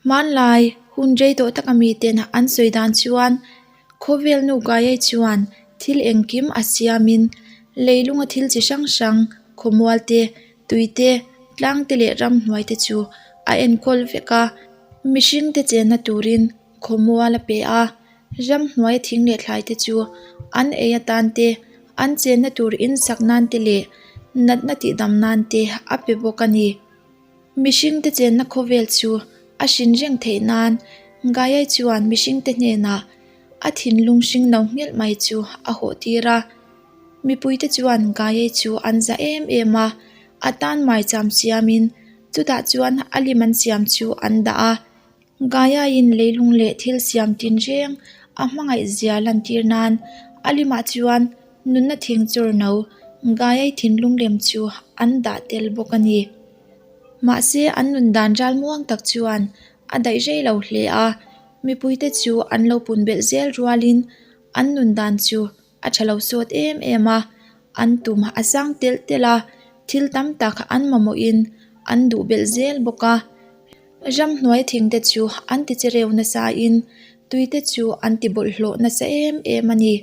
Hmanlai hun rei tawh taka miten an sawi dan chuan khawvel nu Gaiai chuan thil engkim a siamin leilunga thil chi hrang hrang khawmual te, tui te, tlang te leh ramhnuai te chu a enkawl vek a, mihring te chenna turin khawmual a pe a, ramhnuai thing leh thlai te chu an ei atan te, an chenna tur in sak nan te leh natna tihdam nan te a pe bawk a ni. Mihringte chenna khawvel chu a hrin reng theih nan Gaiai chuan mihringte hnenah a thinlung hring no nghelh mai chu a hawh tir a. Mipuite chuan Gaiai chu an za em em a, a tan maicham siamin chutah chuan a lim an siam chu an dah a. Gaiaiin leilung leh thil siam tinreng a hmangaih zia lantir nan a limah chuan nunna thing chawr no Gaiai thinlung lem chu an dah tel bawk a ni. Mahse an nun dan ral muang tak chuan a daih rei lo hle a, mipuite chu an lo pun belh zel rualin an nun dan chu a tha lo sawt em em a, an tum a sang telh telh a, thil tam tak an mamawhin an duh belh zel bawk a. Ramhnuai thing te chu an ti che reu nasa in tui te chu an ti bawlhhlawh nasa em em a ni.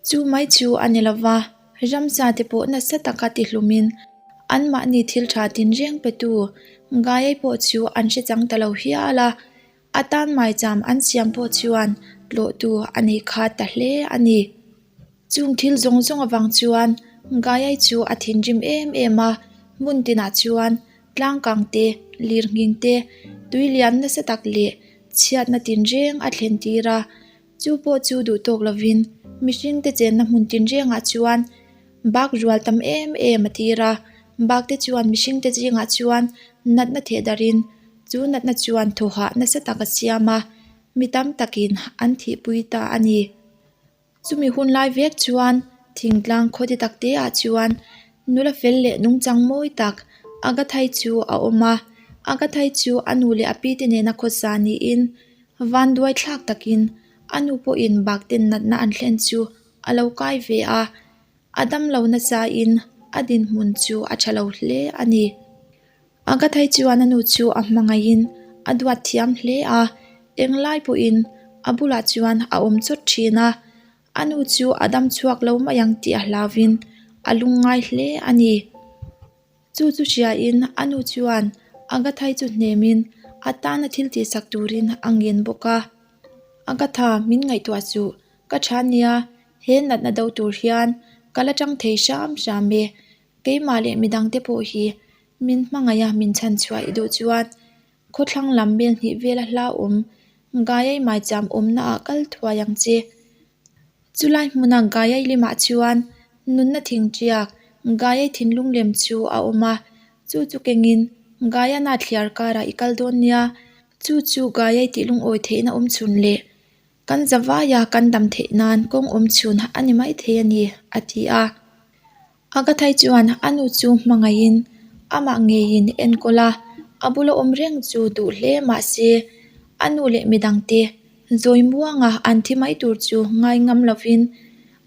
Chu mai chu a ni lova, ramsa te pawh nasa taka ti hlum in anmahni thil tha tinreng pe tu Gaiai pawh chu an hre chang ta lo hial a, a tan maicham an siam pawh chuan tlawhtu a nei khat ta hle a ni. Chung thil zawng zawng avang chuan Gaiai chu a thinrim em em a, hmun tinah chuan tlangkang te, lirnghing te, tui lian nasa tak leh chhiatna tinreng a thlen tir a, chu pawh chu duh tawk lovin mihring te chenna hmun tinrengah chuan bak rual tam em em a tir a, bak te chuan mihring te zingah chuan natna theh darhin chu natna chuan thawhah nasa tak a siam a, mi tam takin an thihpui ta a ni. Chumi hun lai vek chuan thingtlang khaw ti tak te ah chuan nula fel leh nungchang mawi tak Agathai chu a awm a, Agathai chu a nu leh a pi te nena khawsa niin vanduai thlak takin a nu pawhin bak ten natna an thlen chu a lo kai ve a, a damlo nasa in a dinhmun chu a tha lo hle a ni. Agathai chuan a nu chu a hmangaihin a duat thiam hle a, englai pawhin a bulah chuan a awm chawt thin a, a nu chu a dam chhuak lo mai ang tih a hlauvin a lungngai hle a ni. Chu chu hriain a nu chuan Agathai chu hnemin a tana thil tihsak turin a ngen bawk a, Agatha min ngaihtuah suh, ka tha nia, he natna do tur hian ka la tang thei hram hram e, Keimah leh midangte pawh hi min hmangaih a min chhan chhuah i duh chuan khawthlang lam mel hnih vela hlauhawm Gaiai maicham awmna ah kal thuai ang che. Chulai hmuna Gaiai limah chuan nunna thing tiak Gaiai thinlung lem chu a awm a, chu chu kengin Gaiana thliar karah i kal dawn nia, chu chu Gaiai tih lungawi theihna awm chhun leh Kan zavaia kan dam theih nan kawng awm chhun a ni maithei a ni, a ti a. Agathai chuan a nu chu hmangaihin amah ngeiin enkawl a, a bula awm reng chu duh hle mah se a nu leh midangte zawi muanga an thi mai tur chu ngai ngam lovin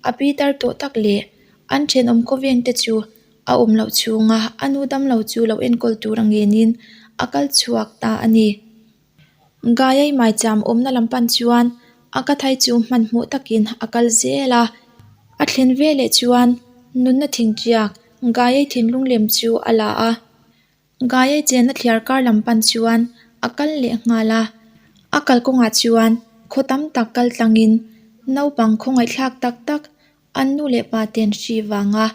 a pi tar tawh tak leh an thenawm khawvengte chu a awm loh chhunga a nu damlo chu lo enkawl tur a ngenin a kal chhuak ta a ni. Gaiai maicham awmna lam pan chuan a ka thai chu hmanhmawh takin a kal zel a, a thlen veleh chuan nunna thingtiak Gaiai thinlung lem chu a la a, Gaiai chenna thliar kar lam pan chuan a kal leh nghal a, a kalkawngah chuan khaw tam tak kal tlangin naupang khawngaihthlak tak tak an nu leh pa ten hri vanga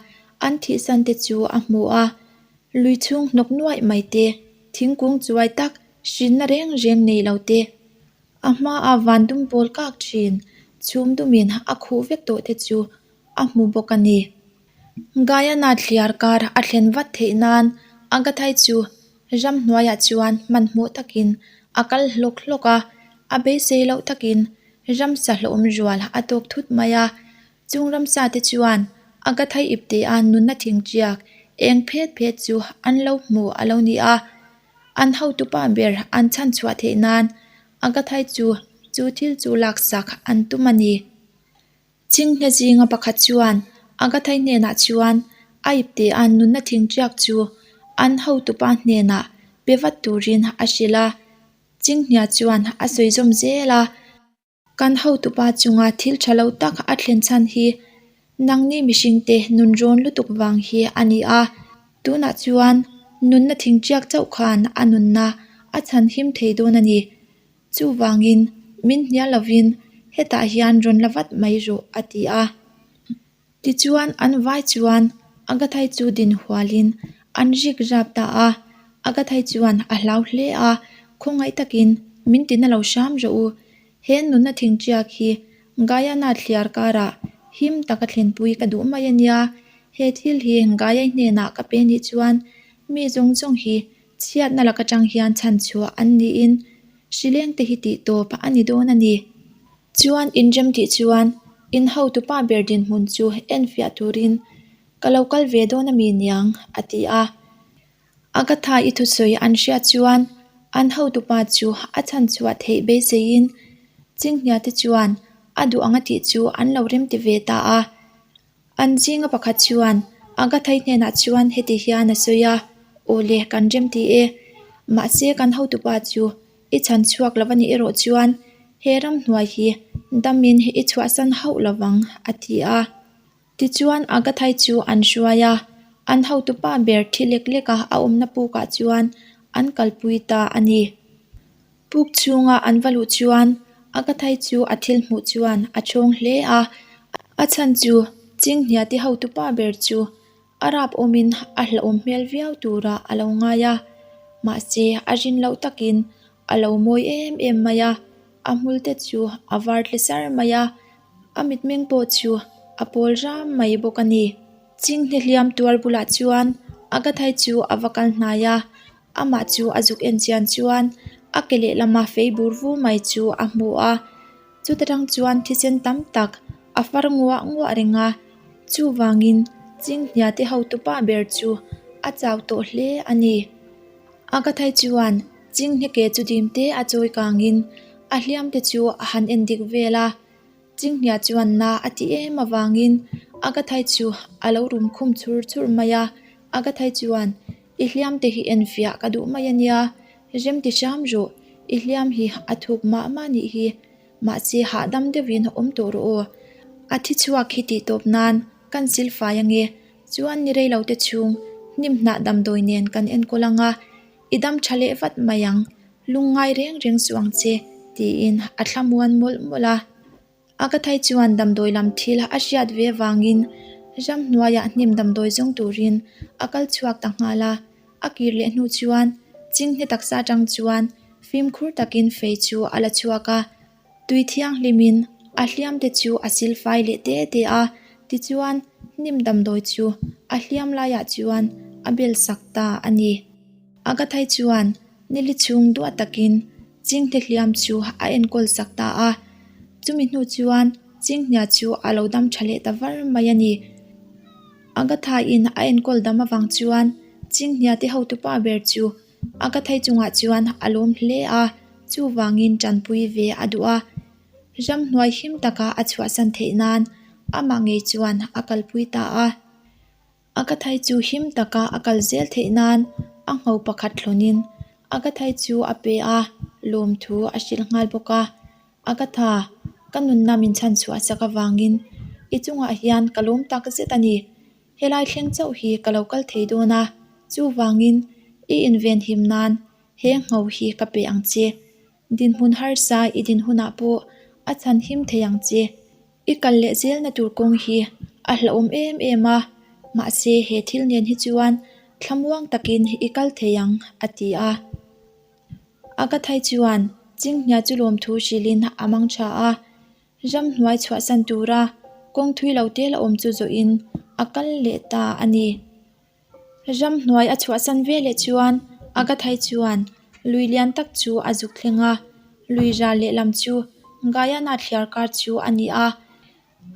an thihsan te chu a hmu a, lui chhung hnawk nuaih mai te, thingkung chuai tak hrinna reng reng nei lo te, a hmaa van dum pawl kak thin chhum dumin a khuh vek tawh te chu a hmu bawk a ni. Guyana thliar kar a thlen vat theih nan Agathai chu ramhnuaiah chuan hmanhmawh takin a kal hlawk hlawk a, a beisei loh takin ramsa hlawhawm rual a tawk thut mai a, Chung ramsa te chuan Agathai iptea nunna thingtiak eng phet phet chu an lo hmu a lo ni a, an hotupa ber an chhan chhuah theih nan Agathai chu chu thil chu laksak an tum a ni. Chinghne zinga pakhat chuan Agathai hnenah chuan a iptea nunna thingtiak chu an hotupa hnenah pe vat turin a hrilh a. Chinghnia chuan a sawi zawm zel a. Kan hotupa chunga thil tha lo tak a thlen chhan hi nangni mihringte nun rawn lutuk vang hi a ni a. Tunah chuan nunna thingtiak chauh khan a nunna a chhan him thei dawn a ni. Chuvangin min hnial lovin hetah hian rawn la vat mai rawh a ti a. Tichuan an vai chuan Agathai chu din hualin an rik rap ta a. Agathai chuan a hlau hle a, Khawngaih takin min tina lo hram rawh u. He nunna thingtiak hi Guyana thliar karah him taka thlenpui ka duh mai a nia. He thil hi Gayai hnenah ka pe nih chuan mi zawng zawng hi Chhiatna lak atang hian chhan chhuah an niin hrileng te hi tih tawp a ni dawn a ni. Chuan inrem tih chuan in hotupa ber dinhmun chu enfiah turin ka lo kal ve dawn a mi niang a ti a. Agatha i thusawi an hriat chuan an hotupa chu a chhan chhuah theih beiseiin Chinghnia te chuan a duh ang a tih chu an lo remti ve ta a. An zinga pakhat chuan Agathai hnenah chuan heti hian a sawi a, Aw le, kan rem ti e. Mahse kan hotupa chu i chhan chhuak lo a nih erawh chuan he ramhnuai hi damin i chhuahsan hauh lo vang, a ti a. Tichuan Agathai chu an hruai a, an hotupa ber thi lek lek a a awmna pukah chuan an kalpui ta a ni. Puk chhunga an va luh chuan Agathai chu a thil hmuh chuan a chhawng hle a, a chhan chu Chinghnia te hotupa ber chu a rap awmin a hlauhawm hmel viau turah a lo ngai a, mahse a rin loh takin a lo mawi em em mai a, a hmul te chu a var tle sar mai a, a mitmeng pawh chu a pawl ram mai bawk a ni. Chinghne hliam tuar bulah chuan Agathai chu a va kal hnai a. Amah chu a zuk en chian chuan a ke lehlama fei bur vu mai chu a hmu a, chuta tang chuan thisen tam tak a far nguah nguah reng a, chuvangin Chinghnia te hotupa ber chu a chau tawh hle a ni. Agathai chuan Chinghne ke chu dim te a chawi kangin a hliam te chu a han en dik vel a. Chinghnia chuan na a ti em avangin Agathai chu a lo rum khum chhur chhur mai a, Agathai chuan I hliam te hi enfiah ka duh mai a nia, rem ti hram rawh, i hliam hi a thuk mah mah nih hi, mahse hahdam deuhin awm tawh rawh aw. A thi chhuak hi tih tawp nan kan sil fai ange, chuan ni rei lo te chhung hnim hnah damdawi nen kan enkawl anga, i dam tha leh vat mai ang, lungngai reng reng suh ang che, tiin a thlamuan mawlh mawlh a. Agathai chuan damdawi lam thil a hriat ve avangin ramhnuaiah hnim damdawi zawng turin a kal chhuak ta nghal a. A kir leh hnu chuan chinghne taksa atang chuan fimkhur takin fei chu a la chhuak a. Tui thianghlimin a hliam te chu a sil fai leh te te a, tichuan hnim damdawi chu a hliam laiah chuan a bel sak ta a ni. Agathai chuan Nili chhung duah takin Chingte hliam chu a enkawl sak ta a, chumi hnu chuan Chinghnia chu a lo dam tha leh ta var mai a ni. Agatha-in a enkawl dam avang chuan Chinghnia te hotupa ber chu Agathai chungah chuan a lawm hle a, chuvangin tanpui ve a duh a. Ramhnuai him taka a chhuahsan theih nan amah ngei chuan a kalpui ta a. Agathai chu him taka a kal zel theih nan a ngho pakhat thlawnin Agathai chu a pe a, lawmthu a hrilh nghal bawk a. Agatha, ka nunna min chhan chhuah sak avangin i chungah hian ka lawm tak zet a ni. Helai thleng chauh hi ka lo kal thei dawn a, chuvangin i invenhim nan he ngho hi ka pe ang che. Dinhmun harsa i din hunah pawh a chhan him thei ang che. I kal leh zelna tur kawng hi a hlauhawm em em a, mahse he thil nen hi chuan thlamuang takin i kal thei ang, a ti a. Agathai chuan Chinghnia chu lawmthu hrilhin a mang tha a, ramhnuai chhuahsan tura kawng thui lo te la awm chu zawhin a kal leh ta a ni. Ramhnuai a chhuahsan ve leh chuan Agathai chuan lui lian tak chu a zuk thleng a, lui ral lehlam chu Guyana thliar kar chu a ni a.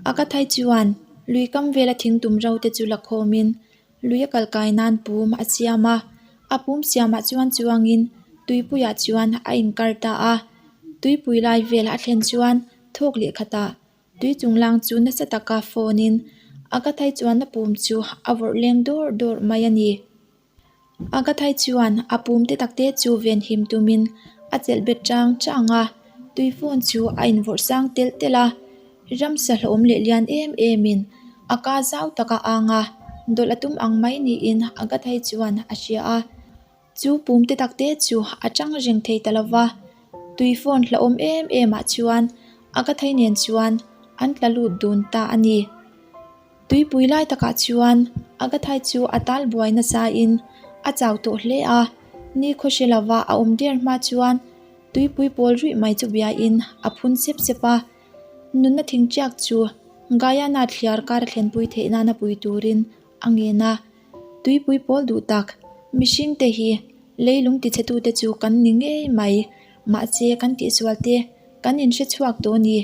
Agathai chuan lui kam vela thing tum ro te chu la khawmin lui a kal kai nan pum a siam a, a pum siamah chuan chuangin tuipuiah chuan a inkar ta a. Tuipui lai vel a thlen chuan thawk leh khatah Tui chunglang chu nasa taka phone in Agathai chuan a pum chu a vawrh leng dawrh dawrh mai a ni. Agathai chuan a pum te tak te chu venhim tumin a chelh bet chang chang a, tui fawn chu a invawrh sang telh telh a, ramsa hlauhawm leh lian em em in a ka zau tak a ang a, dawlh a tum ang mai niin Agatha-i chuan a hria a. Chu pum te tak te chu a tang reng thei ta lo va, tui fawn hlauhawm em em ah chuan Agatha-i nen chuan an tla lut dun ta a ni. Tuipui lai takah chuan Agathai chu a tal buai nasa in a chau tawh hle a, ni khaw hre lova a awm der hma chuan tuipui pawl ruih mai chu bia in a phun sep sep a. Nunna thingtiak chu Guyana thliar kar a thlenpui theih nana pui turin a ngen a. Tuipui pawl duh tak, mihring te hi leilung tichhetute chu kan ni ngei mai, mahse kan tihsual te kan inhre chhuak tawh a ni.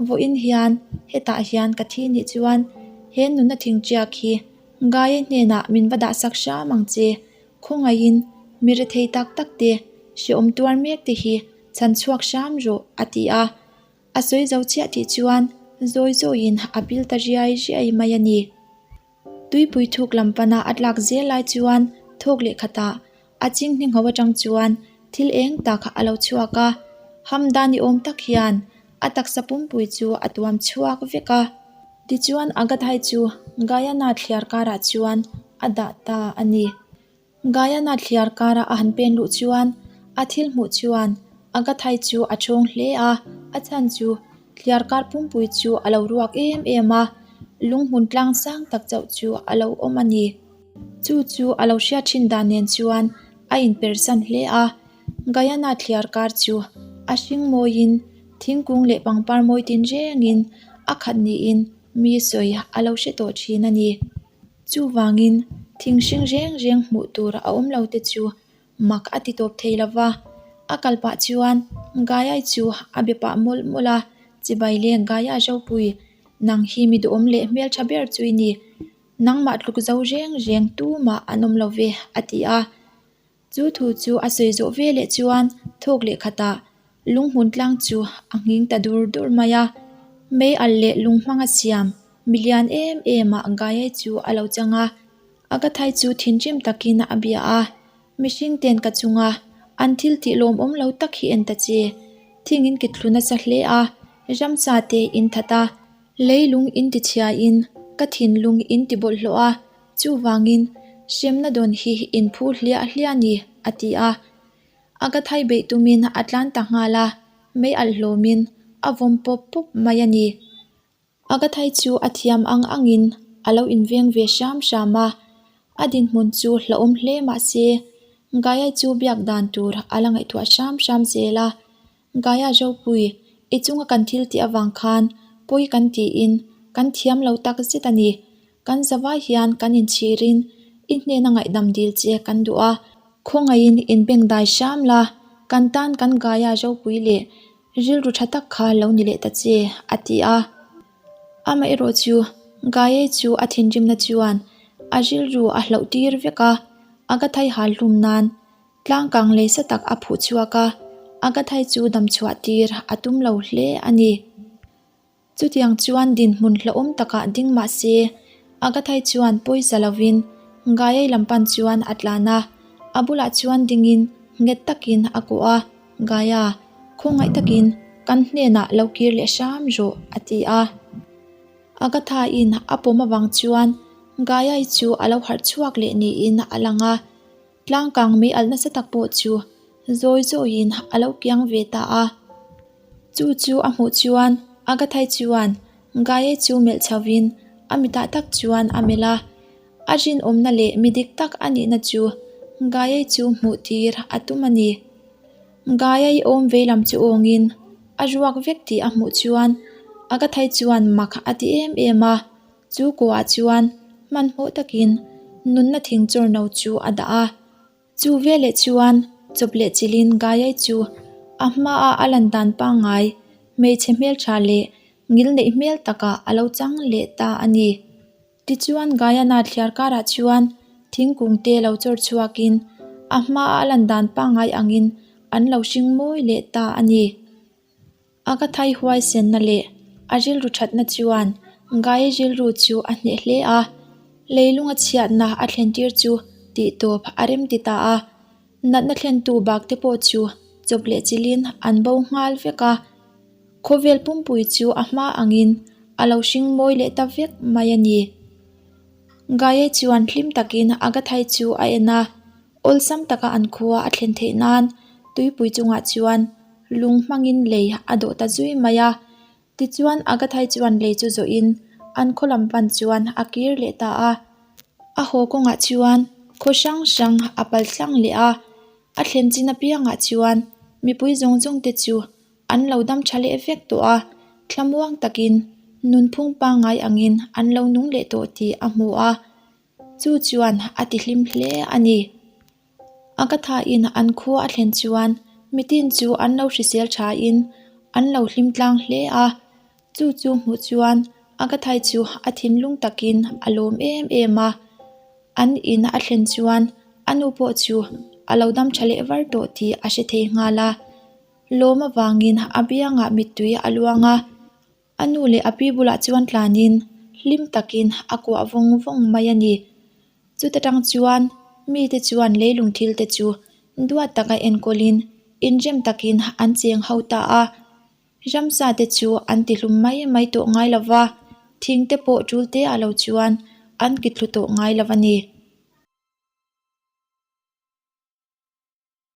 Vawiin hian hetah hian ka thi nih chuan he nunna thingtiak hi Gaia hnenah min va dahsak hram ang che, khawngaihin mi rethei tak tak te, hrehawm tuar mek te hi chhan chhuak hram rawh a ti a. A sawi zo chiah tih chuan zawi zawiin a pil ta riai riai mai a ni. Tuipui thuk lam pana a tlak zel lai chuan thawk leh khatah a chinghne ngho atang chuan thil eng tak a lo chhuak a, hamdan ni awm tak hian a taksa pumpui chu a tuam chhuak vek a. Tichuan Agathai chu Guyana thliar karah chuan a dah ta a ni. Guyana thliar kara a han pen luh chuan a thil hmuh chuan Agathai chu a thawng hle a, a chhan chu thliar kar pumpui chu a lo ruak em em a, lunghmun tlang sang tak chauh chu a lo awm a ni. Chu chu a lo hriat thin dan nen chuan a inpersan hle a, Guyana thliar kar chu a hring mawiin thingkung leh pangpar mawi tinrengin a khat niin mi sawi a lo hre tawh thin a ni. Chuvangin, thing hring reng reng hmuh tur a awm lo te chu mak a ti tawp thei lo va. A kal pah chuan Gayai chu a be pah mawlh mawlh a, Chibai le Gaya Ropui, nang hi mi duhawm leh hmeltha ber chu i ni. Nangmah tluk zo reng reng tumah an awm lo ve, a ti a. Chu thu chu a sawi zawh ve leh chuan thawk leh khatah lunghmun tlang chu a nghing ta dur dur mai a. Mei alh leh lung hmanga siam milian em em ah Gayai chu a lo chang a. Agathai chu thinrim takin a bia a, Mihring ten ka chunga an thil tih lawmawm lo tak hi en ta che. Thing in kit thlu nasa hle a, ramsa te in that a, leilung in ti chhia in ka thinlung in ti bawlhhlawh a, Chuvangin, hremna dawn hi inphu hliah hliah a ni, a ti a. A ka thai beih tumin a tlan ta nghal a, mei alh hlawmin a vawm pawp pawp mai a ni. A ka thai chu a thiam ang angin a lo inveng ve hram hram a, a dinhmun chu hlauhawm hle mah se, Gayai chu biak dan tur a la ngaihtuah hram hram zel a. Gaya Ropui, i chunga kan thil tih avang khan pawi kan tiin kan thiam lo tak zet a ni. Kan zavai hian kan inchhirin i hnena ngaihdam dil che kan duh a, khawngaihin inbeng dai hram la, kan tan kan Gaya Ropui leh rilru tha tak kha lo ni leh ta che, a ti a. Amaherawh chu Gaya chu a thinrimna chuan a rilru a hlauh tir vek a, a ka thai hal hlum nan Tlangkang lei sa tak a phuh chhuak a, Agathai chu damchhuah tir a tum lo hle a ni. Chutiang chuan dinhmun hlauhawm takah ding mah se, Agathai chuan pawisa lovin Gayai lam pan chuan a tlan a, a bulah chuan dingin nghet takin a kuah a, Gaya, khawngaih takin kan hnenah lo kir leh hram rawh, a ti a. Agathaiin a pawm avang chuan Gayai chu a lo harh chhuak leh niin a lang a. Tlangkang mei alh nasa tak pawh chu zawi zawiin a lo kiang ve ta a. Chu chu a hmuh chuan Agathai chuan Gaye chu melh chhovin a mitah tak chuan a melh a. A rinawmna leh mi dik tak a nihna chu Gaye chu hmuh tir a tum a ni. Gaye i awm vei lam chu awngin a ruak vek tih a hmuh chuan Agathai chuan mak a ti em em a. Chu kuah chuan hmanhmawh takin nunna thing chawrno chu a dah a. Chu veleh chuan chawp leh chilhin Gayai chu a hmaa a lan dan pangngai hmeichhe hmeltha leh ngil neih hmel takah a lo chang leh ta a ni. Tichuan Gayana thliar karah chuan thingkung te lo chawr chhuakin a hmaa a lan dan pangngai angin an lo hring mawi leh ta a ni. A ka thai huaisenna leh a rilru thatna chuan Gai rilru chu a hneh hle a, leilunga chhiatna a thlentir chu tih tawp a rem ti ta a, natna thlentu bak te pawh chu chawp leh chilhin an bo nghal vek a. Khawvel pumpui chu a hma angin a lo hring mawi leh ta vek mai a ni. Gaia chuan hlim takin Agathai chu a en a, awlsam taka an khua a thlen theih nan tuipui chungah chuan lung hmangin lei a dawh ta zui mai a. Tichuan Agathai chuan lei chu zawhin an khaw lam pan chuan a kir leh ta a. A haw kawngah chuan khaw hrang hrang a pal tlang leh a, a thlen chin apiangah chuan mipui zawng zawng te chu An lo dam tha leh vek tawh a, thlamuang takin nunphung pangngai angin an lo nung leh tawh tih a hmu a, chu chuan a ti hlim hle a ni. Agatha-in an khua a thlen chuan mitin chu an lo hrisel thain an lo hlim tlang hle a, chu chu hmuh chuan Agatha-i chu a thinlung takin a lawm em em a. An in a thlen chuan a nu pawh chu a lo dam tha leh var tawh tih a hre thei nghal a. Lawm avangin a biangah mittui a luang a, a nu leh a pi bulah chuan tlanin hlim takin a kuah vawng vawng mai a ni. Chuta tang chuan mite chuan leilung thil te chu duat taka enkawlin inrem takin an cheng ho ta a, ramsa te chu an tihlum mai mai tawh ngai lo va, thing te pawh tul te ah lo chuan an ki thlu tawh ngai lo a ni.